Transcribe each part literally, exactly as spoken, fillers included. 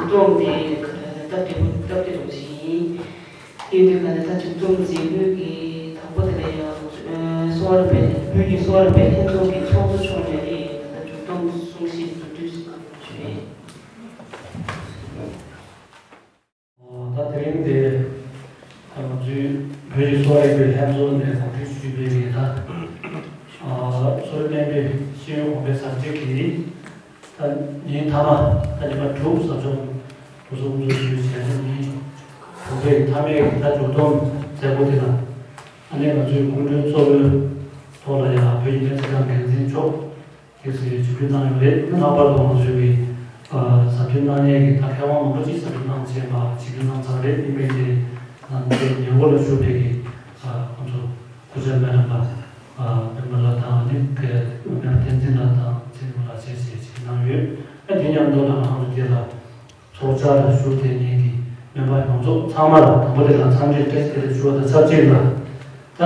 སྒྲུང་དེ་སྟབས་བདེ་པོ་སྟབས་བདེ་པོ་ཞིག་ཡིན། དེ་དུས་ང་ཚོ་ད་ཅིག་སྒྲུང་མཛད་སྒོའི་གི་དང་པོ་དེ་ལ་ཡང་གསོ་བ་རིག་པའི་བོད་ཀྱི་གསོ་བ་རིག་པའི་ལྷན་ཚོགས་ཀྱི་ཚོགས་གཙོ་མཆོག་ནས་ད་ཅིག་སྒྲུང་གསུང་བཤད་མཛུབ་སྟོན་ཞིག་གནང་རོགས་ཞུ་ཡིན། ད་དེ་རིང་འདི་ང་ཚོའི་བོད་ཀྱི་གསོ་བ་རིག་པའི་ལྷན་ཚོགས་ནས་གོ་སྒྲིག་ཞུས་པའི་རེད། ད་གསོ་བའི་བསྟན་པའི་ཤེས་ཡོན་གོང་འཕེལ་གཟབ་རྒྱས་ཀྱིས་ད་ཉིན་མཐའ་མ་ད་ཉི་མ་དྲུག་ཟབ་སྦྱོང་འགོ་འཛུགས་འགོ་འཛུགས་ཞུས་བྱས་ནས་ཉིན་དྲུག་པའི་མཐའ་མའི་ད་མཇུག་སྡོམ་མཛད་སྒོ་དེ་ལ་ཨ་ནེ་ང་ཚོའི་སྐུ་མགྲོན་གཙོ་བོའི་ཐོག་ལ་ཡང་བོད་ཀྱི་སྨན་རྩིས་ཁང་འགན་འཛིན་མཆོག་དེ་ཚོས་ཆིབས་བསྒྱུར་གནང་ཡོད་རེད། ལྷག་པར་དུ་ང་ཚོའི་གི་ཨ་ཟབ་སྦྱོང་གནང་མཁན་གྱི་ད་མཁས་དབང་མང་པོ་ཅིག་ཟབ་སྦྱོང་གནང་བྱས་པ་ཆིབས་བསྒྱུར་གནང་ཚར་རེད། ཡིན་པའི་དེ་ང་ཚོའི་ཉེ་འཁོར་ལ་བཞུགས་པའི་གི་ཨ་ཁོང་ཚོ་སྐུ་ཞབས་སྨན་རམས་པ་ཨ་པདྨ་ལགས་དང་ནི་གི་སྨན་པ་བསྟན་འཛིན་ལགས་དང་ཚེ་རིང་ལགས་བཅས་བཅས་ཅིག་གནང་ཡོད། ཨ་དེ་མཉམ་དུ་ལ་ང་ཚོ་དེ་ལ་ཚོགས་བཅར་ལ་བཞུགས་བསྡད་མཁན་གྱི་སྨན་པ་ཡོངས་རྫོགས་ཚང་མ་ལ་དང་པོ་དེ་ལ་འཚམས་འདྲི་བཀྲ་ཤིས་བདེ་ལེགས་ཞུ་བ་དང་ཆབས་ཅིག་ལ་ད།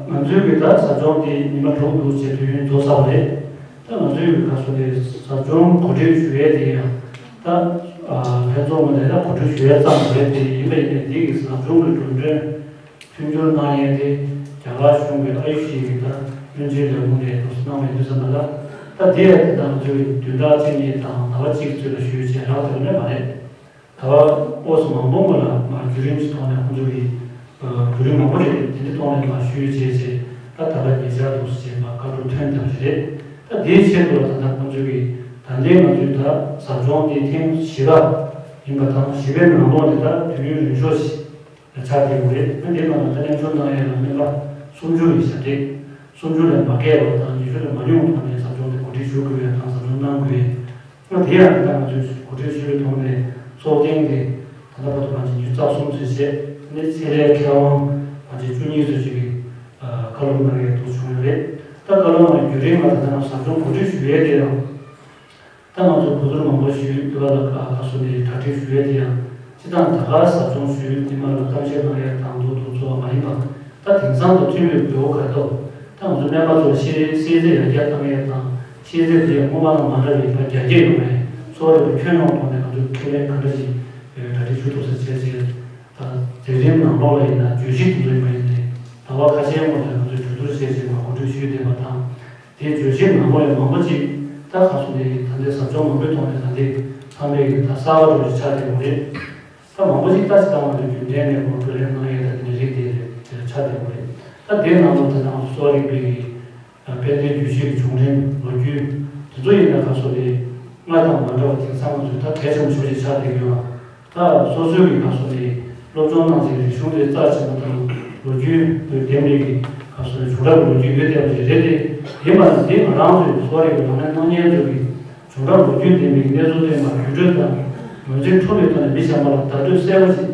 ང་ཚོའི་གི་ད་ཟབ་སྦྱོང་དེ་ཉི་མ་དྲུག་འདུག་བྱས་དུས་ཡུན་རྫོགས་ཚར་བ་རེད། ད་ང་ཚོའི་གི་ག་སོ་དེ་ཟབ་སྦྱོང་གོ་སྒྲིག་ཞུ་ཡས་དེ་ཡང་ད་ལྷན་ཚོགས་ངོས་ནས་ད་གོ་སྒྲིག་ཞུ་ཡས་ཙམ་རེད་དེ། ཡིན་པ་ཡིན་ནའི་དེ་གི་ཟབ་སྦྱོང་གི་ལུང་འདྲེན་མཐུན་འགྱུར་གནང་ཡས་དེ་རྒྱ་གར་གཞུང་གི་ཨ་ཡུ་ཤི་གི་ད་བློན་ཆེན་ལས་ཁུངས་ནས་འདུག་སེ་གནང་བའི་དུས་ཙམ་པ་ལ་ད་དེ་ཡང་དེ་ད་ང་ཚོའི་བདུན་ཕྲག་གཅིག་གཉིས་དང་ཟླ་བ་གཅིག་ཚུད་ལ་ཞུས་བྱས་རག་ཐུབ་ནི་མ་རེད། ད་བར་ཨོ་སི་མང་པོ་མ་ལ་མ་བརྒྱུད་རིམ་གྱི་ཐོག་ནས་ཁོང་ཚོ་གིས་བརྒྱུད་རིམ་མང་པོ་རེད། དེ་འདྲའི་ཐོག་ནས་མ་ཞུས་བྱས་བྱས་ད་ད་ལྟ་ཉེ་ཆར་དུ་བྱས་མ་བཀའ་འཁྲོལ་ཐོན་ཐབས་ཤིག་རེད། ད་དེའི་ཆེད་དུ་ལ་ད་ལྟ་ཁོང་ཚོ་གིས་ད་ལྟའི་ང་ཚོའི་ད་ཟབ་སྦྱོང་དེ་ཐེངས་བཞི་པ་ཡིན་པ་དང་བཞི་པའི་ནང་ལོགས་ནས་ད་དུས་ཡུན་རིང་ཤོས་ཤིག་ཆགས་བསྡད་ཡོད་རེད། ཨ་དེའི་ནང་ལ་ད་སྙན་སྒྲོན་གནང་ཡས་ལ་སྨན་པ་སུམ་ཅུ་ཡི་ཞབས་སྟེགས་སུམ་ཅུ་ལས་མ་བརྒལ་བ་དང་ཉི་ཤུ་ལས་མ་ཉུང་བ་ཐོག་ནས་ཟབ་སྦྱོང་དེ་གོ་སྒྲིག་ཞུ་དགོས་ཡས་དང་ཟབ་སྦྱོང་གནང་དགོས་ཡས། ཨ་དེ་ཡང་ད་ང་ཚོས་གོ་སྒྲིག་ཞུས་པའི་ཐོག་ནས་ཚོགས་ཐེངས་དེ་ད་ལྟ་བར་དུ་ང་ཚོས་ཉི་ཤུ་རྩ་གསུམ་ཙམ་བྱས་ནས་ཚེ་རིང་མཁས་དབང་ང་ཚོས་བཅུ་གཉིས་ཙམ་ཞིག་གིས་བཀའ་སློབ་གནང་ཡས་འདུག་བྱུང་ཡོད་རེད། ད་བཀའ་སློབ་ནང་བརྒྱུད་རིམ་ལ་ད་ལྟ་ང་ཟབ་སྦྱོང་གོ་སྒྲིག་ཞུ་ཡས་དེ་ཡང་ད་ང་ཚོས་གོ་བསྡུར་མང་པོ་ཞུས་དུས་ལ་ཁ་སོ་ནས་གྲ་སྒྲིག་ཞུ་ཡས་དེ་ཡང་སྤྱི་བཏང་ད་ག་ཟབ་སྦྱོང་ཞུས་དེ་མ་ལ་གཏམ་བཤད་གནང་ཡས་དང་དུ་དུ་ཚོ་བ་མ་ཡིན་པ། ད་དེང་སང་དུ་ཐོན་པའི་འགྱུར་བ་ག་ཐོག་ད་ང་ཚོ་སྨན་པ་ཚོ་ཤེས་ཤེས་ཚད་ཡར་རྒྱས་བཏང་ཡས་དང་ཤེས་ཚད་དེ་སྔོན་མ་དང་མ་འདྲ་བའི་ད་རྒྱ་སྐྱེད་ཡོང་བའི་གསོ་བ་རིག་པའི་ཁྱོན་ཡོངས་ཐོག་ནས་ང་ཚོས་ཁས་ལེན་ག་འདྲ་ཞིག་གྲ་སྒྲིག་ཞུ་ཐུབ་ས་བྱས་རྗེས་ད་མཛད་རིམ་ནང་ལོགས་ལ་ཡིན་ན་བརྗོད་གཞི་དེ་ཚོ་ཡིན་པ་ཡིན་ཏེ་ཟླ་བ་ཁ་ཤས་སྔོན་ལ་ང་ཚོས་གྲོས་བསྡུར་བྱས་རྗེས་མ་གོ་སྒྲིག་ཞུས་བསྡད་པ་དང་། དེའི་བརྗོད་གཞི་ནང་ལོགས་ཡང་མང་པོ་ཅིག་ད་ག་སོ་ནས་ད་ལྟའི་ཟབ་སྦྱོང་མང་པོའི་ཐོག་ནས་ད་ལྟའི་ཚང་མས་ཀྱི་ད་གསར་བ་འགྲོ་རྒྱུ་ཆགས་བསྡད་ཡོད་རེད། ད་མང་པོ་ཅིག་ལྟ་ཅི་ལྟ་བ་ནས་རྒྱུན་ལྡན་ནས་མོ་བགྲོ་གླེང་གནང་ཡས་ད་དེ་འདྲ་རིགས་དེ་རེད་དེ་ཆགས་བསྡད་ཡོད་རེད། ད་དེའི་ནང་ལོགས་ད་ནང་གསོ་བ་རིག་པའི་གི་དཔལ་ལྡན་རྒྱུད་བཞི་གི་བྱུང་རིམ་ལོ་རྒྱུས་དེ་ཚོ་ཡིན་ན་ག་སོ་རེད། སྔར་དང་མ་འདྲ་བ་དེང་སང་ང་ཚོས་ད་གལ་ཆེན་པོ་ཞེ་པོ་ཅིག་ཆགས་བསྡད་ཡོད་ལ། ད་སོ་སོའི་གི་ག་སོ་ནས་སློབ་སྦྱོང་གནང་ཅིག་རིག་གཞུང་དེ་རྩ་ཆེན་པོ་དང་ལོ་རྒྱུས་དེ་ལྡན་པའི་གི་ག་སོ་ནས་བྱུང་རབས་ཀྱི་ལོ་རྒྱུས་ཡོད་བསྡད་པ་ཞིག་རེད་དེ། ཡིན་པ་ན་དེ་ང་རང་ཚོའི་གསོ་བ་རིག་པའི་ལག་ལེན་གནང་མཁན་ཚོ་གི་བྱུང་རབས་ལོ་རྒྱུས་ལྡན་པའི་གནས་ཚུལ་དེ་མར་བརྒྱུད་སྤྲོད་དང་ངོས་འཛིན་ཐུབ་པའི་ཐོག་ནས་མི་གཞན་པ་ལ་བརྡ་སྤྲོད་གསལ་པོ་ཞིག་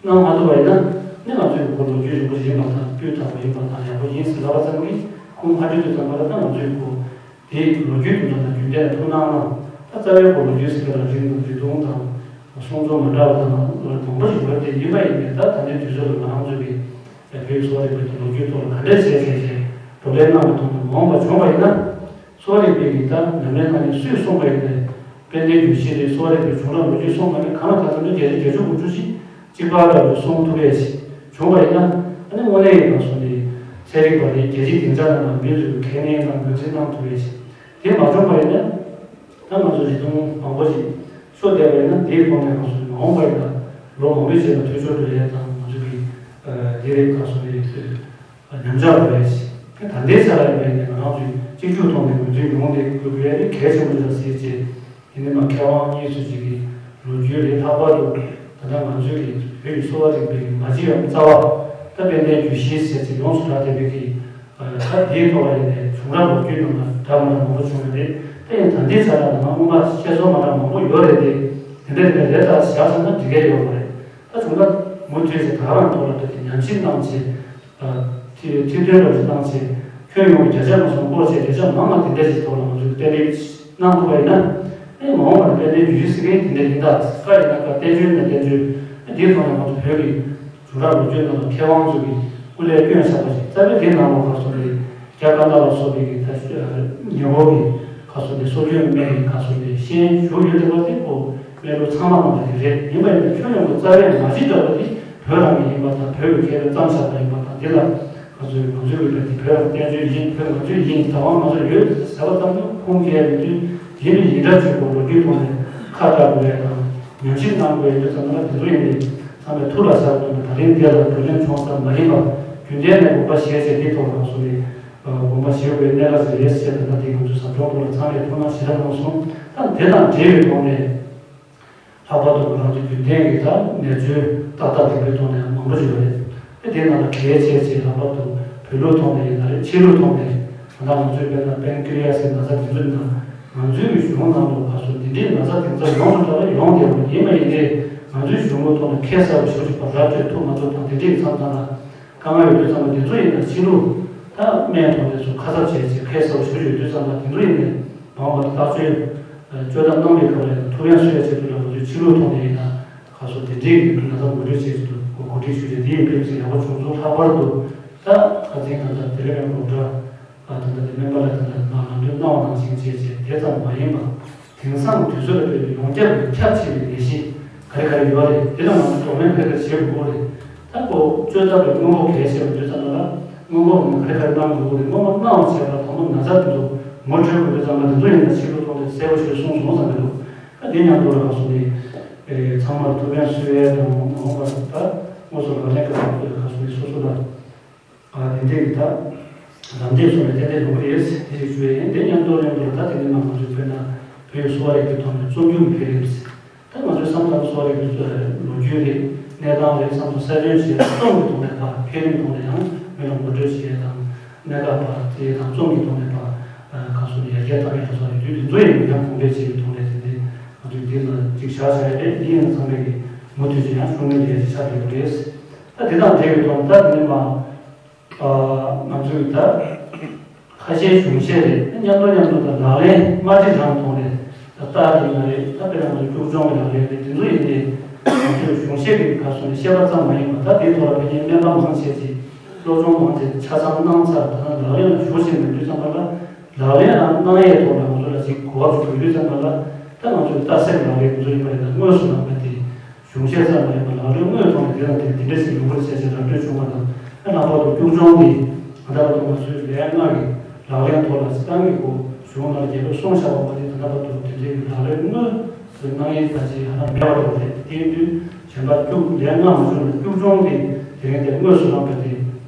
གནང་མ་ཐུབ་པ་ཡིན་ན་ནི་ང་ཚོའི་གི་ལོ་རྒྱུས་རིང་པོ་ཞིག་ཡིན་པ་དང་སྤུས་དག་པོ་ཡིན་པ་དང་ཡག་པོ་ཡིན་ཟེར་ལབ་པ་ཙམ་གྱིས་ཁུངས་མ་འཁྱོལ་དུས་ཙམ་པ་ལ་ད་ང་ཚོའི་གི་དེའི་ལོ་རྒྱུས་དེ་ཚོ་དང་རྒྱུན་ལྡན་ཐུགས་སྣང་གནང་། ད་རྩ་བའི་སྐོར་ལོ་རྒྱུས་ཟེར་མཁན་ལ་རིང་དང་རིང་ཐུང་དང་གསུང་ཚུལ་མ་འདྲ་བ་དང་མང་པོ་ཞིག་ཡོད་དེ། ཡིན་པ་ཡིན་ནའི་ད་ད་ལྟའི་དུས་ཚོད་ལ་ང་རང་ཚོ་གི་བོད་ཀྱི་གསོ་བ་རིག་པའི་ལོ་རྒྱུས་ཐོག་ལ་ག་འདྲས་བྱས་བྱས་བྱས་བགྲོ་གླེང་གནང་བའི་ཐོག་ནས་མ་འོངས་པ་བྱུང་བ་ཡིན་ན་གསོ་བ་རིག་པའི་གི་ད་ཉམས་ལེན་གནང་མཁན་སུས་གསུངས་པ་ཡིན་ནའི་དཔལ་ལྡན་རྒྱུད་བཞི་རེད། གསོ་བ་རིག་པའི་བྱུང་རབས་ལོ་རྒྱུས་གསུངས་པ་ནི་གང་ལ་གང་འཚམ་དུ་བརྒྱ་ཆ་བརྒྱད་ཅུ་དགུ་བཅུ་ཞིག་གཅིག་པ་འདྲ་བོ་གསུང་ཐུབ་ཡས་ཤིག་བྱུང་བ་ཡིན་ན། ཨ་ནི་དངོས་གནས་ཡིན་པ་སོང་ནས་ཚན་རིག་པ་རེད། རྒྱལ་སྤྱིའི་སྡིངས་ཆ་ནང་ལ་མི་ཚོས་ཁས་ལེན་དང་ངོས་འཛིན་གནང་ཐུབ་ཡས་ཤིག་དེ་མ་བྱུང་བ་ཡིན་ན། ད་ང་ཚོ་རིག་གཞུང་མང་པོ་ཞིག་ཤོར་བསྡད་པ་ཡིན་ན། དེའི་ཐོག་ནས་ང་ཚོ་མ་འོངས་པ་ཡིན་ན་ལོ་མང་པོའི་རྗེས་ལ་འཐུས་ཤོར་འགྲོ་ཡས་དང་ང་ཚོ་གི་དེ་རིགས་ཁ་སོ་རེད། ཉམས་ཆག་འགྲོ་ཡས་ཤིག་ད་ལྟའི་ཆ་ལ་ཡིན་པ་ཡིན་ན་ང་རང་ཚོས་གཅིག་གྱུར་ཐོག་ནས་ངོས་འཛིན་ཡོང་བསྡད་དགོས་ཀྱི་ཡོད་རེད། གལ་ཆེན་པོ་རེད་ཟེར་བྱས། དེ་ནས་མ་མཁས་དབང་གཉིས་སུ་གཅིག་གི་ལོ་རྒྱུས་རེད། ལྷག་པར་དུ་ད་ལྟ་ང་ཚོའི་གི་བོད་ཀྱི་གསོ་བ་རིག་པའི་མ་གཅིག་ཡང་རྩ་བ་ད་དཔལ་ལྡན་རྒྱུད་བཞི་ཟེར་ཚེ་ཡོངས་སུ་གྲགས་བསྡད་པའི་གི་ད་དེའི་ཐོག་ལ་ཡིན་ནའི་བྱུང་རབས་ལོ་རྒྱུས་ནང་ལ་འདྲ་མི་འདྲ་མང་པོ་བྱུང་ཡོད་རེད། ད་ཡིན་ད་ལྟའི་ཆ་ལ་ང་སྔོན་མ་བཤད་སྲོལ་མ་འདྲ་མང་པོ་ཡོད་རེད་དེ། དེ་འདྲ་དེ་འདྲ་རེད། ད་བཞག་སོང་ན་འགྲིག་གི་ཡོད་མ་རེད། ད་བྱུང་ན་མུ་མཐུད་ཅིག་ད་རང་ཐོག་ལ་ད་དེ་ཉམས་ཞིབ་གནང་བྱས། ཁྲིད་ཁྲིད་སྟོན་འདྲ་ཞིག་གནང་བྱས། ཁྱོན་ཡོངས་ཀྱི་བརྒྱ་ཆ་ལྔ་སོང་སྐོར་བྱས་བརྒྱ་ཆ་མང་བ་དེ་འདྲ་ཞིག་ཐོག་ལ་ང་ཚོས་གཏན་འབེབས་གནང་ཐུབ་པ་ཡིན་ན། ཨེ་མ་འོངས་པར་དཔལ་ལྡན་རྒྱུད་བཞི་ཟེར་མཁན་དེ་འདྲ་ཡིན་ད། བཀའ་ཡིན་ན་བཀའ། བསྟན་བཅོས་ཡིན་ན་བསྟན་བཅོས། ཨེ་དེའི་ཐོག་ནས་ང་ཚོ་བོད་ཀྱི་བྱུང་རབས་ལོ་རྒྱུས་ནང་ལ་མཁས་དབང་ཚོ་གི་སྐུ་ལས་བསྐྱོན་བཞག་པ་ཞིག་རྩ་བའི་དེའི་ནང་ལ་ཁ་སོ་རེད། རྒྱ་དཀར་ནག་ལ་སོགས་པའི་གི་ད་ཉེ་འཁོར་གྱི་ ག་སོ་ནས་སྲོལ་རྒྱུན་སྨན་གྱི་ག་སོ་ནས་ཤེས་ཡོན་ཞུགས་ཡོད་པ་དེ་ཁོ་སྨན་ལུགས་ཚང་མ་གནང་བ་དེ་རེད། ཡིན་པ་ཡིན་ན་ཁྱོན་ཡོངས་ཀྱི་རྩ་བའི་མ་གཞི་འདྲ་བ་དེ་བོད་རང་གི་ཡིན་པ་དང་། བོད་ཀྱི་སྐད་དུ་བརྩམས་བཞག་པ་ཡིན་པ་དང་། འདི་ལ་ང་ཚོས་ང་ཚོའི་ཡོད་པ་དེ་བོད་རང་བསྟན་བཅོས་ཡིན། བོད་ང་ཚོའི་ཡིན། རྩ་བ་ང་ཚོ་ཡོད་ཟེར་བ་ཙམ་དུ་ཁུངས་སྐྱེལ་མི་དུས་ཡིན་མིན་ཡིན་འདྲ་བྱེད་དགོས། ལོ་རྒྱུས་ཐོག་ནས་ཁ་བྲལ་དགོས་ཡ་དང་། ཉམས་ཞིབ་གནང་དགོས་ཡ་དུས་ཙམ་ལ་དེ་ཚོ་ཡིན་ནས་ཚང་མས་ཐུགས་ལ་ཟབ་ཐོག་ནས་ད་རིང་འདི་ལ་བགྲོ་གླེང་བྱུང་ཙམ་མ་ཡིན་པ། རྒྱུན་ལྡན་ནས་དགོངས་པ་བཞེས་བྱས་འདི་ཐོག་ལ་སོང་ནས་དགོངས་པ་བཞེས་དགོས་གནད་འགག་ཅིག་རེད་ཟེར། ད་ལྟ་དེ་ང་ཚོའི་ཟབ་སྦྱོང་ཐོག་ལ་ཚང་མས་ཐུགས་སྣང་ཞེ་དྲག་གནང་སོང་། ད་དེ་དང་འབྲེལ་བའི་ཐོག་ནས། ལྷག་པར་དུ་ང་རང་ཚོ་རྒྱུན་ལྡན་གྱི་ད་ནད་བཅོས་ཏག་ཏག་དེ་འདྲའི་ཐོག་ནས་མང་པོ་ཞིག་ཡོད་རེད། ཨེ་དེའི་ནང་ལ་གལ་ཆེ་ཆེ་ལྷག་པར་དུ་བོད་ལུགས་ཐོག་ནས་ཡིན་ན་རེད། ཕྱི་ལུགས་ཐོག་ནས་ད་ལྟ་ང་ཚོའི་དཔེར་ན་པན་ཀི་རི་ཡ་སི་ན་ཚ་དེ་ཚོ་ཡིན་ན། ང་ཚོའི་གཞུང་ནང་ལ་ག་སོ་འདི་འདྲའི་ན་ཚ་དེ་ཚོ་ཡོངས་སུ་གྲགས་པ་ཡོང་བསྡད་པ་ཡིན་པ་ཡིན་ཏེ། ང་ཚོའི་གཞུང་ལུགས་ཐོག་ནས་ཁེ་གསར་པ་ཞེ་པོ་ཅིག་བར་ཐག་གཅོད་ཐུབ་མ་ཐུབ་དང་། དེ་འདྲའི་མཚམས་མཚམས་ལ་དཀའ་ངལ་ཡོད་དུས་ཙམ་པ་དེ་ཚོ་ཡིན་ན་ཕྱི་ལུགས་ད་སྨན་ཐོག་ནས་ཚུར་ཁ་གསབ་བྱས་བྱས་ཁེ་གསར་པ་ཞེ་པོ་ཅིག་ཡོད་དུས་ཙམ་པ་དེ་ཚོ་ཡིན་ནས་མ་འོངས་པར་ཐག་གཅོད་གཅོད་ཐབས་གནང་བའི་སྐབས་ལ་ཐུགས་ཕན་གསོས་ཡ་ཆེད་དུ་ལ་ང་ཚོའི་ཕྱི་ལུགས་ཐོག་ནས་ཡིན་ན་ག་སོ་དེ་འདྲའི་གི་ན་ཚ་ངོ་སྤྲོད་བྱེད་ཆེད་དུ་གོ་སྒྲིག་ཞུ་རྒྱུ་དེ་ཡིན། དཔེ་མི་སྲིད་ཡག་པོ་བྱུང་སོང་། ལྷག་པར་དུ་ད་ཁ་སང་ད་ལྟ་དེ་རིང་ཡང་སློབ་གྲྭ་ཨ་ད་ལྟ་དེ་སྨན་པ་ལ་ད་ལྟ་ནང་ལམ་སྟོན་གནང་བ་ནང་བཞིན་བྱས་བྱས་དེ་ཙམ་མ་ཡིན་པ། དེང་སང་དུས་ཚོད་ལ་དཔག་པའི་ཡོངས་ཁྱབ་ཀྱི་ཁྱབ་ཆེ་བའི་ནད་གཞི་ག་རེ་ག་རེ་ཡོད་རེད། དེ་ལ་ང་ཚོ་གདོང་ལེན་ག་རེ་ག་རེ་བྱེད་དགོས་རེད། ད་ཁོ་བཅོས་ཐབས་ཀྱི་སྔོན་འགོག་གལ་ཆེ་བ་ཡོད་ཙང་ལ་སྔོན་འགོག་ནི་ག་རེ་ག་རེ་གནང་དགོས་རེད། སྔོན་མ་གནང་བ་བྱས་པ་དང་པོ་ན་ཚ་དེ་ཚོ་ངོ་འཕྲོད་དགོས་དུས་ཙམ་པ་དེ་ཚོ་ཡིན་ན་ཕྱི་ལོ་ཐོག་ནས་གསལ་པོ་ཞིག་གསུངས་སོང་བསམ་གྱི་འདུག་ད་དེ་མཉམ་དུ་ལ་ག་སོ་ནས་ཚང་མར་ཐུགས་ཕན་གསོས་ཡས་དང་མ་འོངས་པར་ད་དངོས་སུ་ལག་ལེན་ག་རེ་ག་སོ་ནས་སོ་སོ་ལ། ཨ་དེ་འདྲའི་ད་ལམ་སྟོན་སོགས་ལ་ཏན་ཏན་ཡོང་གི་རེད། དེ་ཞིག་ཞུ་ཡས་ཡིན། དེ་མཉམ་དུ་མཉམ་དུ་ད་དེ་ནས་མ་ང་ཚོའི་དཔེར་ན་བོད་ཡིག་གསོ་བ་རིག་པའི་ཐོག་ནས་རྩོམ་རྒྱུགས་འཕེལ་རིམ། ད་ང་ཚོའི་བསམ་བློ་གསོ་བ་རིག་པའི་ལོ་རྒྱུས་རེད། གནས་སྟངས་རེད། བསམ་བློ་གསར་སྐྲུན་བྱས་རྩོམ་གྱི་ཐོག་ནས་ཕར་འཕེལ་རིམ་ཐོག་ནས་ཡང་མི་ལ་ངོ་སྤྲོད་བྱས་དང་། གནད་འགག་པ་དེ་དང་རྩོམ་གྱི་ཐོག་ནས་ཕར་ག་སོ་ནས་ཡར་རྒྱས་བཏང་ཡས་ལ་སོགས་རེད། དུས་དེ་ཚོ་ཡིན་ན་ཡང་གོང་འཕེལ་བྱེད་པའི་ཐོག་ནས་དེ་འདྲའི་ང་ཚོས་འདི་ལ་ཅིག་བཞག་བཞག་ཡས་རེད། འདི་ཡིན་ན་ཚང་མས་ཀྱི་མུ་མཐུད་ཀྱི་ཡང་ཤུགས་སྣོན་ཡས་ཀྱི་ཆགས་ཡོད་རེད། ད་དེ་དང་འབྲེལ་བའི་ཐོག་ནས་ད་དེ་ནས་མ། ང་ཚོས་ད་ཁ་ཤས་གཞུང་བཤད་རེད། མཉམ་དུ་མཉམ་དུ་ད་ལག་ལེན་དམར་ཁྲིད་རང་ཐོག་ནས་ད་ལྟ་དེ་ཡིན་ན་རེད། ད་དཔེར་ན་ང་ཚོ་སྐྱུག་མཆོང་གི་ལག་ལེན་རེད། དེ་ཚོ་ཡིན་ཏེ་ང་ཚོས་གཞུང་བཤད་ཀྱི་ཁ་སོ་ནས་བཤད་པ་ཙམ་མ་ཡིན་པར་ད་དེའི་ཐོག་ལ་ཕན་ཆད་སྨན་པ་མང་ཆེ་ཅིག་སློབ་སྦྱོང་མང་ཆེ་ཆ་ཚང་གནང་ཚར། ད་ལག་ལེན་ལ་ཞུགས་བཞིན་པའི་དུས་ཙམ་པ་ལ་ལག་ལེན་རང་གནང་ཡས་ཐོག་ལ་ང་ཚོ་ལ་ཅིག་གོ་བ་ཅིག་ཡོད་དུས་ཙམ་པ་ལ་ད་ང་ཚོས་ལྟ་གསལ་གྱི་ལག་ལེན་དེ་ཚོ་ཡིན་པ་རེད། ད་དངོས་སུ་ལག་ལེན་དེ། གཞུང་བཤད་ཙམ་མ་ཡིན་པར་ལག་ལེན་དངོས་ཐོག་ནས་དེ་དང་དེ་དེ་འདྲ་ཞིག་ཡོང་གི་རེད་ཟེར་བྱས་ར་སྤྲོད་བྱུང་བ་དང་། ཨ་ལྷག་པར་དུ་སྐྱུག་མཆོང་འདི་ད་ལྟ་བར་དུ་ང་ཚོའི་ལས་སྔགས་ཀྱི་ལག་ལེན་ཐོག་ལ་སྤྱིར་བཏང་གི་གོ་གཞུང་ནང་ལ་རྒྱལ་པོས་གསུངས་བཞག་པ་མ་ནི་ད་ལྟ་བར་དུ་དེ་འདྲའི་ལག་ལེན་དངོས་སུ་གནང་ཡས་ད་ཅི་ཧ་ལམ་མེད་པ་རེད། དེ་ཡིན་དུས་གཞན་པ་སྐྱུག་ལས་སྔགས་མ་བྱུང་ན་སྐྱུག་མཆོང་འདི་དེ་རིང་དེ་དངོས་སུ་བླངས་པ་དེ།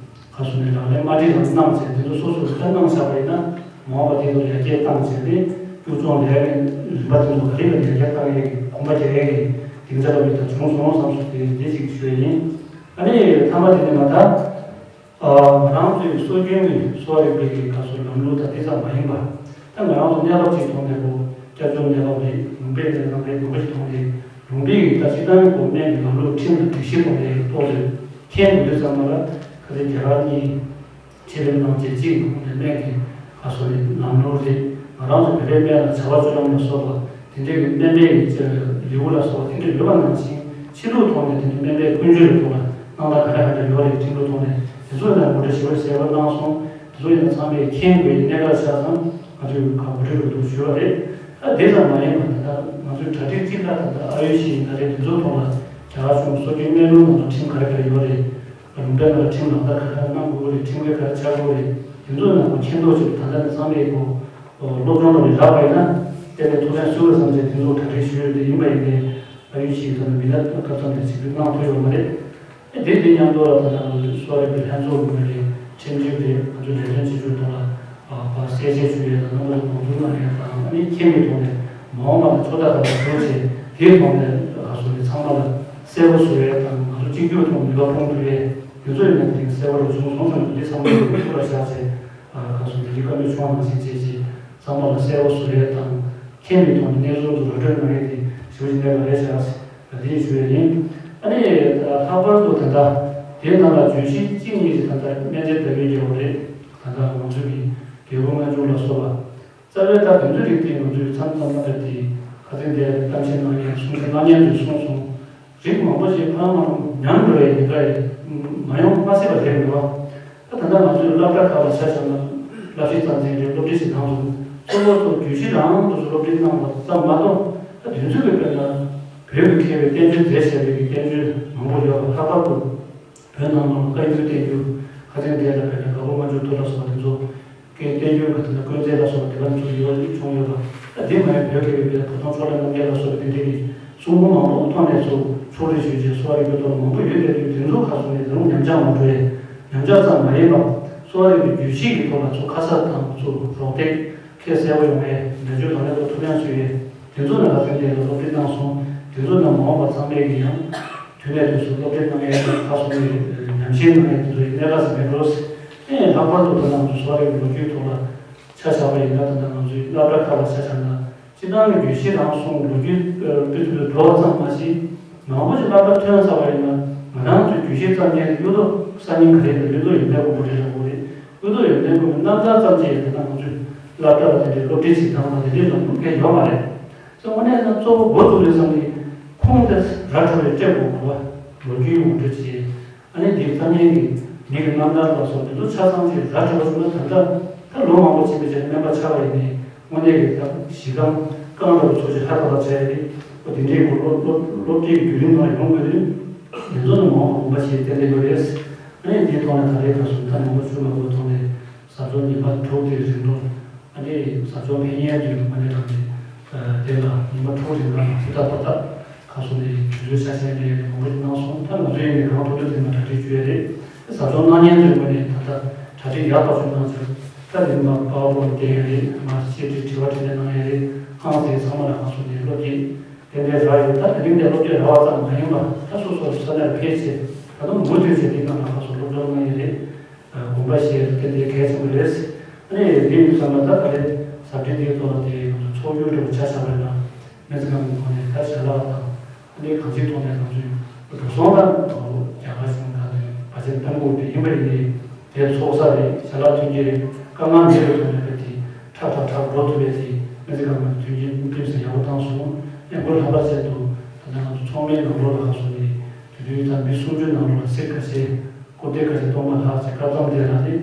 ཁ་སོ་ནས་ལག་ལེན་དམར་ཁྲིད་རང་གནང་བྱས་དེ་ཚོ་སོ་སོར་ཁ་གནང་བཞག་པ་ཡིན་ན། མ་འོངས་པ་དེ་ཚོར་ཡར་རྒྱས་བཏང་བྱས་ཏེ་སྐྱུག་མཆོང་ལས་ཀྱི་རིམ་པ་དེ་ཚོ་ག་རེ་ལ་ཡར་རྒྱས་བཏང་ཡས་ཀྱི་གོམ་པ་རྒྱག་ཡས་ཀྱི་སྡིངས་ཆ་ལ་མི་དང་བྱུང་སོང་བསམ་སོང་། དེ་འདི་ཞིག་ཞུ་ཡས་ཡིན། ཨ་ནི་མཐའ་མ་དེ་ནི་མ་ད་ང་རང་ཚོའི་སྲོལ་རྒྱུན་གྱི་གསོ་བ་རིག་པའི་གི་ཁ་སོ་ལམ་ལུགས་དང་དེ་ཙམ་མ་ཡིན་པ། ད་ང་རང་ཚོ་གནས་བབ་ཅིག་མཐོང་ནས་གོ་སྐྱབས་བཅོལ་གནས་བབ་རེད། ལུང་པའི་གནས་སྟངས་རེད། ལུང་པ་ཞིག་མཐོང་ནས་ལུང་པའི་གི་ད་སྤྱིར་བཏང་གི་གོ་སྨན་གྱི་ལམ་ལུགས་ཁྲིམས་དང་སྒྲིག་གཞི་ཐོག་ནས་ཐོག་ནས་མཁྱེན་དགོས་དུས་ཙམ་པ་ལ་ཁ་སང་རྒྱ་གར་གཉིས་ཆེད་ཕེབས་གནང་བྱས་གཅིག་གི་ཁོངས་ནས་སྨན་གྱི་ཁ་སོ་ནས་ལམ་ལུགས་རེད། ང་རང་ཚོ་བོད་པའི་སྨན་ལ་བྱ་བ་སྤྱོད་ལམ་ལ་སོགས་པ་དེ་འདྲའི་གི་སྨན་པའི་གི་ལེའུ་ལ་སོགས་པ་དེ་འདྲ་ཡོད་པ་ནང་བཞིན་ཕྱི་ལུགས་ཐོག་ནས་དེ་འདྲའི་སྨན་པའི་ཀུན་སྤྱོད་ཀྱི་ཐོག་ལ་སྣང་དག་ག་འདྲ་ག་འདྲ་ཡོད་རེད། ཁྲིམས་ལུགས་ཐོག་ནས་དེ་ཚོ་ཡིན་ན་ངོ་སྤྲོད་ཞིབ་པོ་གསལ་པོ་གནང་སོང་། དེ་ཚོ་ཡིན་ན་ཚང་མས་མཁྱེན་དགོས་ཀྱི་གནད་འགག་ཆགས་ཙང་ང་ཚོས་ག་ངོ་སྤྲོད་རུ་འདུག་ཞུ་བ་རེད། ད་དེ་ཙམ་མ་ཡིན་པར་ད་ལྟ་ང་ཚོའི་གྲ་སྒྲིག་སྤྱི་ཁག་ད་ལྟ་ཨ་ཡུ་ཤི་ཡིན་ན་རེད། དེ་ཚོའི་ཐོག་ལ་རྒྱ་གར་གཞུང་སྲོལ་རྒྱུན་སྨན་ལུགས་ནང་ལ་ཁྲིམས་ག་རེ་ག་རེ་ཡོད་རེད། ལུང་པའི་ནང་ལ་ཁྲིམས་ལག་བསྟར་ག་རེ་གནང་དགོས་རེད། ཁྲིམས་འགལ་ག་རེ་ཆགས་དགོས་རེད། དེ་ཚོའི་ནང་གོ་མཁྱེན་རྟོགས་བྱེད་པ་ད་ལྟ་ནས་ཚང་མས་གོ་སློབ་སྦྱོང་ལ་མི་རག་པ་ཡིན་ན་གཏན་ནས་ཐུགས་ཕན་གསོས་པ་བསམ་བྱས་དེ་ཚོ་གྲ་སྒྲིག་ཞུས་ཡོད། དེ་ཡིན་པ་ཡིན་ནའི་ཨ་ཡུ་ཤི་ཡིན་ན་མི་སྣ་སྐབས་མཚམས་དེ་ཆིབས་བསྒྱུར་གནང་ཐུབ་ཡོད་མ་རེད། ཨེ་དེ་དེ་མཉམ་དུ་ལ་ད་ལྟ་ང་ཚོའི་གསོ་བ་རིག་པའི་ལྷན་ཚོགས་ཀྱི་ངོས་ནས་ཁྲིམས་སྒྲིག་རེད། ང་ཚོའི་ལས་དོན་བྱེད་ཕྱོགས་ཐོག་ལ་ཨ་ཕར་གསལ་བཤད་ཞུ་ཡས་དང་། རྣམ་པ་ཚོ་དགོངས་ཚུལ་གནང་ཡས་དང་། ཨ་ནི་མཁྱེན་པའི་ཐོག་ནས་མ་འོངས་པ་ལ་ཚོད་ལྟ་ག་ལ་ཞུ་བྱས་དེའི་ཐོག་ནས་ག་སོ་ནས་ཚང་མ་ལ་གསལ་པོ་བཟོ་ཡས་དང་། ང་ཚོ་གཅིག་གྱུར་ཐོག་ནས་ནུས་པ་སྤུངས་ཐུབ་ཡས་དེ་ཚོ་ཡིན་ན་དེ་རིང་གསལ་པོ་རུ་བྱུང་སོང་ཙང་འདི་ཚང་མ་ལ་ཐུགས་ལ་བཞག་བྱས་ག་སོ་འདི་གི་བཀའ་མོལ་བྱུང་བ་ནང་བཞིན་བྱས་བྱས་ཚང་མ་ལ་གསལ་པོ་བཟོ་ཡས་དང་། མཁྱེན་པའི་ཐོག་ནས་གནས་ཚུལ་ཚོ་ར་སྤྲོད་གནང་ཡས་དེ་ཞུ་བཞིན་པའི་ལ་རེ་བཞག་ཟེར་དེ་ཞུ་ཡས་ཡིན། ཨ་ནི་ད་ལྷག་པར་དུ་ད་ལྟ་དེའི་ནང་ལ་བརྗོད་གཞི་གཅིག་གཉིས་ཤིག་ད་ལྟ་སྨན་རྩིས་ལྟ་བུའི་རྒྱལ་བ་རེད། ད་ལྟ་ང་ཚོ་གི་རྒྱལ་པོ་ལྔ་མཆོག་ལ་སོགས་པ་རྩ་བའི་ད་དོན་ཚན་རིགས་དེ་ང་ཚོའི་མཚམས་མཚམས་ལ་དེ་ཁ་སང་དེ་གཏམ་བཤད་གནང་མཁན་གསུང་བཤད་གནང་མཁན་ཚོས་གསུངས་སོང་། རིགས་མང་པོ་ཞིག་ཕ་མ་ཉམས་འགྲོ་བའི་ཉེན་ཁ་ཡིན། མ་ཡོང་མ་སྲིད་པ་རེད་མི་བ། ད་ད་ལྟ་ང་ཚོའི་སློབ་གྲྭ་ཁག་ལ་ཆ་བཞག་ན་བསླབ་གཞི་རྩ་འཛིན་རེད། སློབ་ཁྲིད་ཞིག་གནང་སོང་། གཙོ་བོ་ཚོ་བརྗོད་གཞི་རང་དུ་རློབ་སྟོན་གནང་བ་ཙམ་མ་གཏོགས། ད་དེ་ཚོ་གི་དཔེར་ན་བོད་ཀྱི་མཁས་པའི་བསྟན་བཅོས་མཛད་བཞག་པའི་བསྟན་བཅོས་མང་པོ་ཡོད་པ། ལྷག་པར་དུ་བོད་ནང་ལ་བཀའ་འགྱུར་བསྟན་འགྱུར་ཁ་ཚན་བརྒྱད་ལ་དཔེར་ན་དགའ་པོ་རྔ་འབྱོར་མདོ་ལ་སོགས་པ་དེ་ཚོ། ཀྱི་བསྟན་འགྱུར་གྱི་དེ་ལ་དཀོན་བརྩེགས་ལ་སོགས་པ་དེ་ལ་ཚུར་ཡོད་བྱུང་ཡོད་པ། ད་དེ་མ་ཡིན་བོད་ཀྱི་བོད་པའི་བོ་དོང་ཕྱོགས་ལས་རྣམ་རྒྱལ་ལ་སོགས་པ་དེ་འདྲ་གི་གསུང་འབུམ་མང་པོ་ཐོག་ནས་ཚུར་ཕྱོགས་རིས་ཞུས་རྗེས་གསོ་བ་རིག་པའི་ཐོག་ལ་མང་པོ་ཡོད་པའི་དུས། དེ་ཚོ་ཁ་གསུང་ནས་དེ་རུང་ཉམས་ཆག་མ་འགྲོ་བའི་ཉམས་ཆག་ཙམ་མ་ཡིན་པར་གསོ་བ་རིག་པའི་རྒྱུད་བཤད་ཀྱི་ཐོག་ལ་ཚུར་ཁ་གསབ་དང་ཚུར་རོགས་འདེགས་ཁ་གསལ་པོ་ཡོང་བའི་འགྲེལ་བརྗོད་དང་ལེན་ཐུབ་ཐུབ་ཡང་ཞུས་ཡོད། དེ་ཚོ་ནང་ལ་ཕན་བདེ་ལ་སློབ་ཁྲིད་གནང་སོང་། དེ་ཚོ་ནང་མ་འོངས་པ་ཚང་མས་ཀྱི་ཡང་དུས་ནས་དུས་སུ་སློབ་ཁྲིད་གནང་ཡས་དང་ཁ་གསུང་གི་ཉམས་ཞིབ་གནང་ཡས་དེ་ཚོ་ཡི་གནད་འགག་ཟིན་པའི་འགྲོ། ཨེ་ལྷག་པར་དུ་ད་ལྟ་ང་ཚོ་གསོ་བ་རིག་པའི་ལོ་རྒྱུས་ཐོག་ལ་ཆ་བཞག་པ་ཡིན་ན། ད་ལྟ་ང་ཚོའི་སློབ་གྲྭ་ཁག་ལ་ཆ་བཞག་ན་སྤྱིར་བཏང་གི་རྒྱུད་བཤད་རང་གསུང་ལོ་རྒྱུས་སྤེལ་ཐུབ་པའི་འགྲོ་བ་ཙམ་མ་ཟད། མང་པོ་ཞིག་སློབ་གྲྭ་ཐོན་ཚར་བ་ཡིན་ན་ང་རང་ཚོའི་རྒྱུད་བཤད་ཙམ་ཉན་གྱི་གཡུ་ཐོག་གསར་རྙིང་ག་རེ་དང་། གཡུ་ཐོག་ཡོན་ཏན་སྒོམ་པ་རེ་རེད་པ། གཡུ་ཐོག་ཡོན་ཏན་སྒོམ་པའི་རྣམ་ཐར་ཙམ་ཅིག་ཡང་ད་ལྟ་ང་ཚོའི་སློབ་གྲྭ་ལ་དེ་འདྲའི་སློབ་ཁྲིད་བྱེད་སྟངས་དང་དེ་འདྲའི་ལམ་ལུགས་གང་ཡང་ཡོད་མ་རེད། དངོས་གནས་ན་གཙོ་བོ་འགོ་བཙུགས་དུས་ཙམ་གྱི་ཁུངས་དེ་ར་འཕྲོད་པའི་སྤྲད་དགོས་པ། ལོ་རྒྱུས་ངོ་སྤྲོད་བྱས། ཨ་ནི་འདིའི་ཐ་སྙད་ཀྱི་མི་གི་རྣམ་ཐར་ལ་སོགས་དེ་ཚོ་ཆ་ཚང་ཅིག་ར་འཕྲོད་པ་བྱུང་ན། ད་ལྟ་ད་ལོ་མང་པོ་ཕྱིན་པའི་རྗེས་སྨན་པ་ཆགས་པ་ཡིན་ནའི་དངོས་གནས་ཀྱི་ད་གཞི་རྐང་རྐང་འདྲ་བོ་ཚོ་ཞིག་ཧ་ཐོབ་པ་བྱས་ཏེ། ཨོ་དེ་འདྲའི་གོ་སློབ་སློབ་སློབ་ཁྲིད་ཀྱི་བརྒྱུད་རིམ་ནང་ཡོང་དགོས་དུས། དེ་ཚོ་ནི་མ་འོངས་པ་དགོངས་པ་བཞེས་ཏན་ཏན་ཡོད་རེད། ཨ་ནི་འདིའི་ཐོག་ནས་ད་རེས་ཁ་སང་ད་མང་པོ་བྱུང་མ་དགོས་ཐོག་ནས། ཟབ་སྦྱོང་ཉི་མ་དྲུག་དེའི་རིང་དུ། ཨ་ནི་ཟབ་སྦྱོང་ཕན་ཡོན་དུ་མ་ནས་དང་ནི། དེ་ལ་ཉི་མ་དྲུག་རིང་ལ་ཕུ་ཐག་པ་ཐག་ཁ་སོང་ནས་དུས་ཚོད་ཆ་ཤས་ནས་མང་པོ་ཞིག་གནང་སོང་། ད་ང་ཚོ་ཡིན་ནས་གང་ཐུབ་ཐུབ་དེ་མ་གྲ་སྒྲིག་བྱོས་རེད། ཟབ་སྦྱོང་གནང་མཁན་ཚོའི་ངོས་ནས་ད་ལྟ་གྲ་སྒྲིག་ཡག་ཐག་ཆོད་གནང་ཚར། ད་རིང་མ་པཱ་ཝར་པོ་ཡིན་ཏེ་ཡོད་རེད། མ་བཤད་ཁྲིད་དྲི་བ་དྲིས་ལན་གནང་ཡོད་རེད། ཨང་དེ་ཚང་མ་ལ་ཁ་སོང་ནས་སློབ་ཀྱི་ཏན་ཏན་རག་ཡོད། ད་དེ་རིང་འདིར་སློབ་ཁྲིད་རག་པ་ཙམ་མ་ཡིན་པར་ད་སོ་སོ་ས་གནས་ལ་ཕེབས་བྱས་ད་དུང་མུ་མཐུད་བྱས་དེ་གང་ལ་ཁ་སོང་སློབ་སྦྱོང་གནང་ཡོད་རེད། དགོངས་པ་བཞེས་ཏེ་དེ་གལ་ཆེན་པོ་རེད། ཨ་ནི་དེ་ཡིན་དུས་ཙམ་པ་ད་ད་རེས་ཟབ་ཁྲིད་དེའི་ཐོག་ལ་དེ་ཚོགས་རྒྱུ་འགྲོ་ཆ་བཞག་པ་ཡིན་ན། སྨན་རྩིས་ཁང་གི་ཐོག་ནས་ད་ཞལ་ལག་དང་། ཨ་ནི་གང་ཅིའི་ཐོག་ནས་ང་ཚོས་འགྲོ་སོང་དང་རྒྱ་གར་གཞུང་དང་དེ་བར་ཆད་གཏང་དགོས་དེ་ཡིན་པ་ཡིན་ནའི་དེ་ཚོགས་ས་རེད། ཞལ་ལག་མཐུན་རྐྱེན་རེད། དཀའ་ངལ་མེད་པའི་ཐོག་ནས་དཔེ་དེ་ཁྲག་ཁྲག་ཁྲག་འགྲོ་ཐུབ་པའི་དེ་སྨན་རྩིས་ཁང་གི་མཐུན་རྐྱེན་དཔེ་མི་སྲིད་ཡག་པོ་བཏང་སོང་། ཨ་ནི་ལྷག་པར་ཆེད་དུ་ད་ལྟ་ང་ཚོ་ཚོགས་མིའི་ནང་ལོགས་ལ་ཁ་སོང་ནས་དེ་དུས་ད་མི་སུམ་ཅུ་ནང་ལོགས་ལ་སྲིད་ཁ་ཤས། སྐུ་སྟེ་ཁ་ཤས་སྟོང་པ་ལྷག་ཅིག་སྐབས་མཚམས་དེ་ལ་ནི་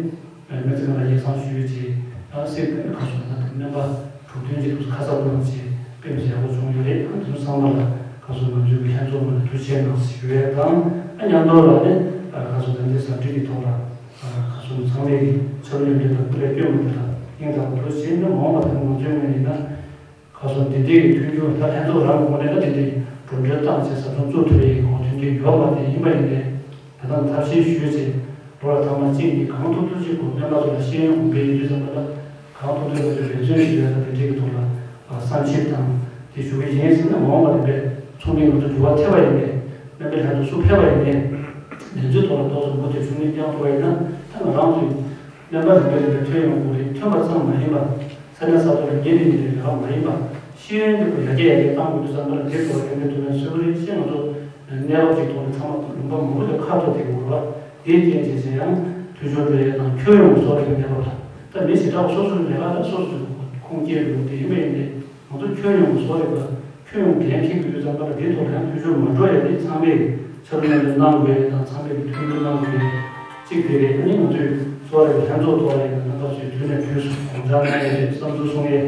སྨན་རྩིས་ཁང་ལ་སྙན་སེང་ཞུས་རྗེས། ཡང་སྲིད་ཁ་སོང་ན་ད་སྨན་པ་དྲུག་བདུན་ཅིག་ཁ་གསབ་གནང་བྱས་དཔེ་མི་སྲིད་ཡག་པོ་བྱུང་ཡོད་རེད། ཨ་དེ་ཚོ་ཚང་མ་ལ་ཁ་སོང་ང་ཚོའི་གི་ལྷན་ཚོགས་ངོས་ནས་ཐུགས་རྗེ་ཆེ་གནང་ཞུ་ཡས་དང་། ཨ་མཉམ་དུ་ལ་ནི་ཁ་སོང་ད་ལྟའི་ཟབ་ཁྲིད་ཀྱི་ཐོག་ལ་ཁ་སོང་ཚང་མས་ཀྱི་ཆབ་སྲིད་མཉམ་འབྲེལ་དང་སྐུ་ལས་སྐྱོན་མི་འདུག་ལ་སྙིང་ཐག་པ་ཐུགས་རྗེ་ཆེ། ཨ་ནི་མ་འོངས་པ་ད་ང་ཚོའི་ངོས་ནས་ཡིན་ན། ཁ་སང་དེ་འདྲའི་མཐུན་འགྱུར་ད་ལྷན་ཚོགས་རང་གི་ངོས་ནས་ད་དེ་འདྲའི་གྲུབ་འབྲས་བཏང་བྱས་ཟབ་སྦྱོང་བཙུགས་ཐུབ་པའི་གོ་མཐུན་རྐྱེན་ཡོད་མ་རེད། ཡིན་པ་ཡིན་ནའི་ད་ལྟ་ཐབས་ཤེས་ཞུས་བྱས་ལོ་ལ་ཐེངས་མ་གཅིག་གཉིས་གང་ཐུབ་ཐུབ་ཅིག་གོ་སྨན་པ་ཚོ་ལ་ཤེས་ཡོན་གོང་འཕེལ་ཡོང་དུས་ཙམ་པ་ལ་གང་ཐུབ་ཐུབ་ང་ཚོས་འབད་བརྩོན་ཞུས་བྱས་ད་དེ་འདྲའི་གི་ཐོག་ལ་བསམ་ཞིབ་དང་དེ་ཞུ་གི་ཡིན་ཟེར་ན། མ་འོངས་པ་དེ་འདྲའི་ཚོགས་མི་ང་ཚོ་འགྱུར་བ་ཐེབས་པ་ཡིན་ནའི་སྨན་པའི་ལྷན་ཚོགས་སུ་ཕེབས་པ་ཡིན་ནའི་དེ་ཚོའི་ཐོག་ལ་ཏོག་ཙམ་མུ་མཐུད་ཤུགས་སྣོན་བཏང་ཐུབ་པ་ཡིན་ན། ད་ང་རང་ཚོའི་སྨན་པ་རིམ་པས་རིམ་པས་ཐོན་ཡོང་དགོས་རེད། ཐོན་པ་ཙམ་མ་ཡིན་པར་ས་གནས་ས་ཐོག་ལ་ཉིན་རེ་ཉིན་རེ་རེ་བ་མ་ཡིན་པར་ཤེས་ཡོན་དེ་ཁོ་ཡར་རྒྱས་ཡར་རྒྱས་བཏང་དགོས་དུས་ཙམ་པ་ལ་དེ་ཐོག་ལ་སྐུལ་འདེད་ཐུབ་ན་གསོན་པོ་རེད་ཅེས་ང་ཚོ་གནས་བབ་ཅིག་ཐོག་ནས་ཚང་མ་ལུང་པ་མང་པོ་ལ་ཁ་ཐོར་བསྡད་ཡོད་རེད་པ། དེའི་རྐྱེན་བྱས་ཙང་ཡང་འཐུས་ཤོར་འགྲོ་ཡས་དང་ཁྱོན་ཡོངས་ཀྱི་གསོ་རིག་གི་གནས་བབ་དང་། ད་མི་ཞེ་དྲག་སོ་སོའི་ལས་ཀ་དང་སོ་སོའི་ཁུངས་སྐྱེལ་ལུགས་དེ་ཡིན་པ་ཡིན་ནའི། ང་ཚོ་ཁྱོན་ཡོངས་ཀྱི་བཟོ་རིག་པ་ཁྱོན་ཡོངས་འགན་འཁྱེར་དགོས་དུས་ཙམ་པ་ལ་དེའི་ཐོག་ལ་ཡང་འཐུས་ཤོར་མ་འགྲོ་ཡ་དེ་ཚང་མས་འཆར་གཞི་ནན་པོ་གནང་དགོས་ཡ་དང་། ཚང་མས་མཐུན་འགྱུར་གནང་དགོས་ཡ་གཅིག་དེ་རེད། ཨ་ནི་ང་ཚོས་བཟོ་རིག་པའི་ལྷན་ཚོགས་ཐོག་ལ་ཡིན་ན་རྣམ་པ་ཚོས་དུས་ནས་དུས་སུ་དགོངས་འཆར་གནང་ཡ་རེད། བསམ་ཚུལ་གསུང་ཡ།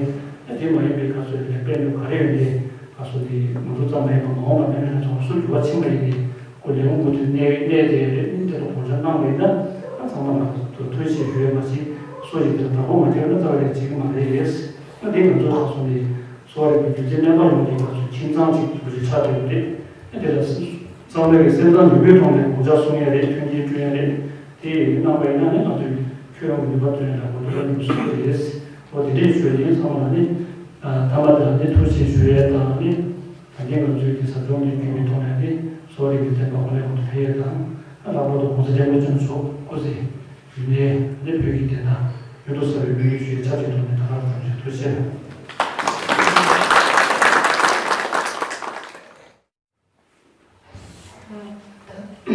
ཨ་དེ་མ་ཡིན་པའི་ཁ་སོ་ལས་སྤེལ་ནུས་ག་རེ་ཡོད་དེ་ཁ་སོ་དེ་ང་ཚོ་ཙམ་མ་ཡིན་པ་མ་འོངས་པ་སྨན་པའི་ལྷན་ཚོགས་སུ་འགྱུར་བ་ཕྱིན་པ་ཡིན་ནའི་ཁོ་ལས་འགུལ་མུ་མཐུད་གནས་གནས་དེ་རེད། ཨ་ནི་དེ་ལ་དགོངས་འཆར་གནང་བ་ཡིན་ན། ཨ་ཚང་མ་ལ་དོ་ཐོས་ཤེས་ཞུ་ཡ་མ་གཏོགས་སུ་ཞིག་དེ་ལ་བདག་པོ་མ་བྱས་ན་རྩ་བ་ལས་བྱེད་ཀྱི་མ་རེད། ཨ་དེ་ང་ཚོ་ཁ་སོ་ནས། གསོ་བ་རིག་པའི་རྒྱུ་རྩལ་སྨན་པ་ཡོངས་ཀྱི་ང་ཚོའི་ཁྱིམ་ཚང་གཅིག་ཏུ་ཆགས་བསྡད་པ་རེད། དེ་ལ་ཚང་མས་ཀྱི་སེམས་ཐག་ཉེ་པོའི་ཐོག་ནས་དགོངས་འཆར་གསུང་ཡ་རེད། མཐུན་རྐྱེན་བསྐྲུན་ཡ་རེད། དེ་གནང་བ་ཡིན་ན་ནི་ང་ཚོའི་ཁྱོན་ཡོངས་ནུས་པ་བཏོན་ཡ་ལ་གོ་བསྡུར་བ་ཉུང་སུ་རེད། འོ་དེ་འདྲས་ཞུ་ཡ་ཡིན། ཚང་མ་ལ་ནི་མཐའ་མ་དེ་ལ་ནི་ཐུགས་རྗེ་ཆེ་ཞུ་ཡ་དང་ནི། ད་གིན་ང་ཚོའི་གི་ཟབ་སྦྱོང་འདི་བརྒྱུད་པའི་ཐོག་ནས་ནི་གསོ་བ་རིག་པའི་བསྟན་པ་གོང་ནས་གོང་དུ་འཕེལ་ཡ་དང་། ལྷག་པར་དུ་༸གོང་ས་༸སྐྱབས་མགོན་ཆེན་པོ་མཆོག་སྐུ་ཚེ་ཡུན་གནས་ནི་བོད་ཀྱི་བདེན་མཐའ་མྱུར་དུ་གསལ་བའི་སྨོན་ལམ་ཞུ་ཡ་ཆབས་ཅིག་ཐོག་ནས་ད་ག་རང་ཞུ། ཐུགས་རྗེ་ཆེ།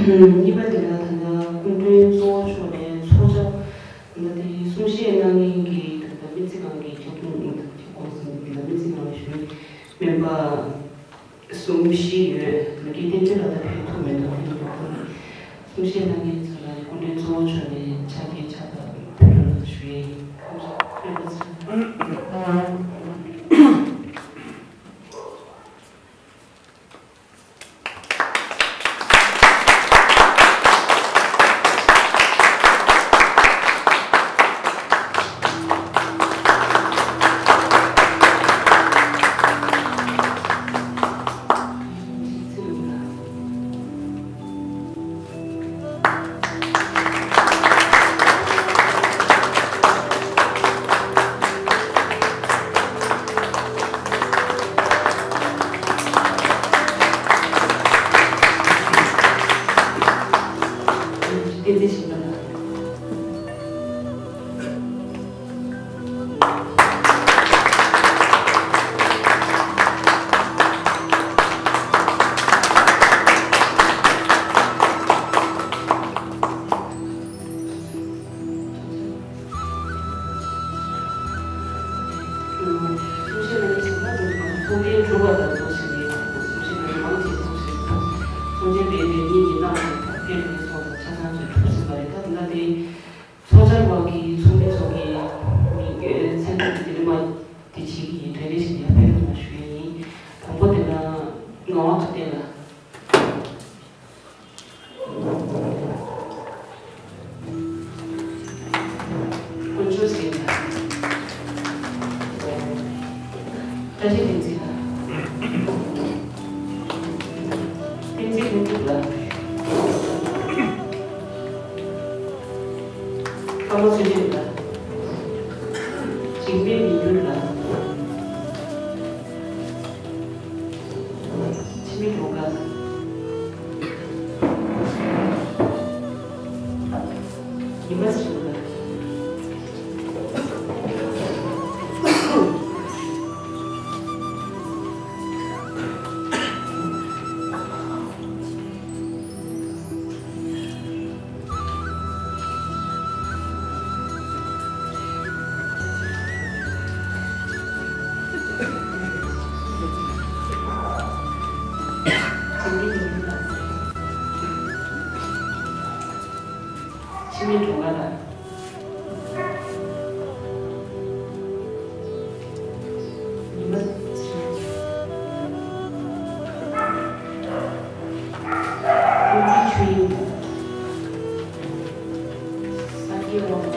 གཉིས་པ་དེ་ལ་ད་ལྟ་སྐུ་མགྲོན་གཙོ་བོ་མཆོག་ནས་ཚོགས་བཅར་ད་ལྟ་དེ་གསུང་བཤད་གནང་མཁན་གྱི་ད་ལྟ་སྨན་རྩིས་ཁང་གི་ཁྱབ་ཁོངས་ད་ལྟ་སྨན་རྩིས་ཁང་ལ་ཞུགས་སྨན་པ་གསུམ་བཞི་ཡོད། ད་གིན་བསྟན་བཅོས་ལ་ད་ཕེབས་ཐུབ་མེད་འདུག་ཕེབས་ཐུབ་པ་ནི་གསུང་བཤད་གནང་མཁན་ཚོ་ལ་སྐུ་མགྲོན་གཙོ་བོ་མཆོག་ནས་ཕྱག་འཁྱེར་ཕྱག་རྟགས་ཕུལ་རོགས་ཞུ་ཡས་ཡིན། སྨན་པ་ཚོ། ཡོངས་སུ་བསྟན་ལ། དཀོན་མཆོག་གཟིགས་ལ། བཀྲ་ཤིས་བསྟན་འཛིན་ལ། བསྟན་འཛིན་ལྷུན་གྲུབ་ལ། ཀརྨ་ཚུལ་ཁྲིམས་ལ། འཇིགས་མེད་མི་འགྱུར་ལ། འཆི་མེད་གྲོང་ཁྱེར་ལ། ཉི་མ་ཚེ་རིང་ལ། འཆི་མེད་གྲོང་ཁྱེར་ལ། ཉི་མ་ཚེ་རིང་། ཀུན་གྱི་ཆོས་དབྱིངས། སངས་རྒྱས་དབང་པོ།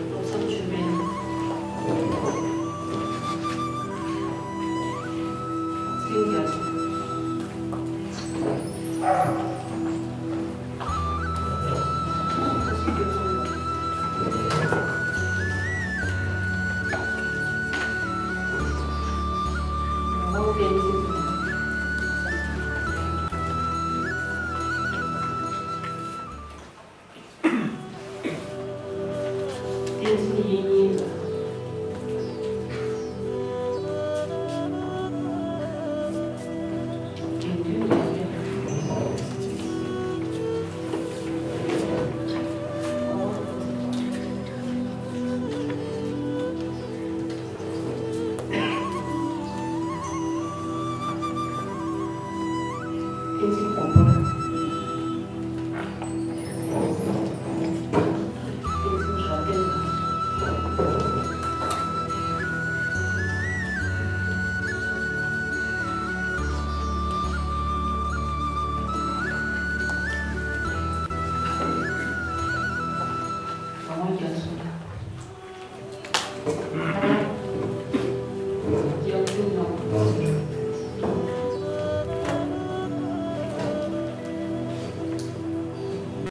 བློ་བཟང་མཆོད་དཔོན། ཚེ་རིང་རྒྱ་མཚོ།